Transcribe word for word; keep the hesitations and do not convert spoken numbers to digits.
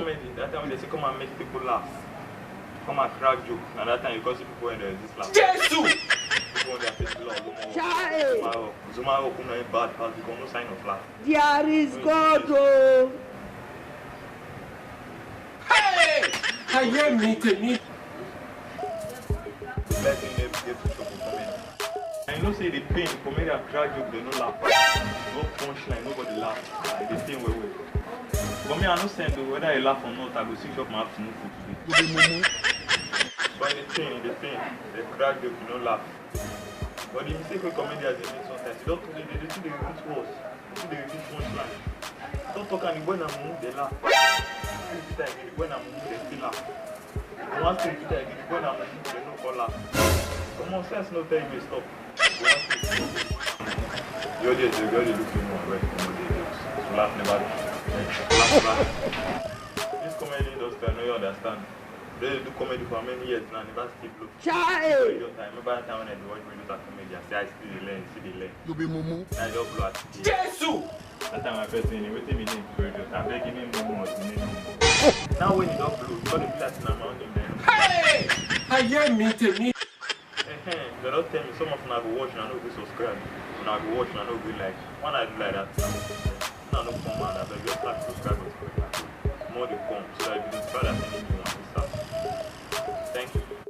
comedy, that time they say come and make people laugh. Come and crack joke. Now that time you go see people when they exist laugh. Jesus! People when they face laugh. Chai! Zuma Rock. Zuma Rock, come na bad pass because no sign of laugh. There is God, oh. Hey! Ayé mi tèmi. Blessing dey dey too chop for comedy. I know say the pain comedy and crack joke dey no laugh. No punchline, nobody laugh. I dey pain well well. But me, I no send o, whether I laugh or not, I go still chop my afternoon food today. You be mumu. But the pain, the pain, the crack joke, you no laugh. But the mistake wey comedians dey make sometimes, you don dey dey too dey repeat words. People dey repeat punchline. Don talk am, the boy na mumu dey laugh. Say repeat am again, the boy na mumu dey still laugh. The one say repeat am again, the boy na mumu dey no call laugh. Common sense no tell you to stop. The one say the audience dey already look you more well from the audience. So laugh never laugh laugh. This comedy industry, I no understand. They dey do comedy for many years now, never still blow. Chai! Your time. Remember that time when I dey watch Medusa comedy? I say I still dey learn, still dey learn. You be mumu. I just blow at the Jesus! That time I first seen it, wetin be name for radio? I beg you name no more, the name no more. Now when you don blow, you go dey be like na my own name na. Hey! Ayé mi tèmi. Ehem, they don tell me some of una go watch, una no go subscribe. Una go watch, una no go like. Why una do like that? Una no come out, I beg, just start subscribe and subscribe. More dey come, so that if you dey subscribe,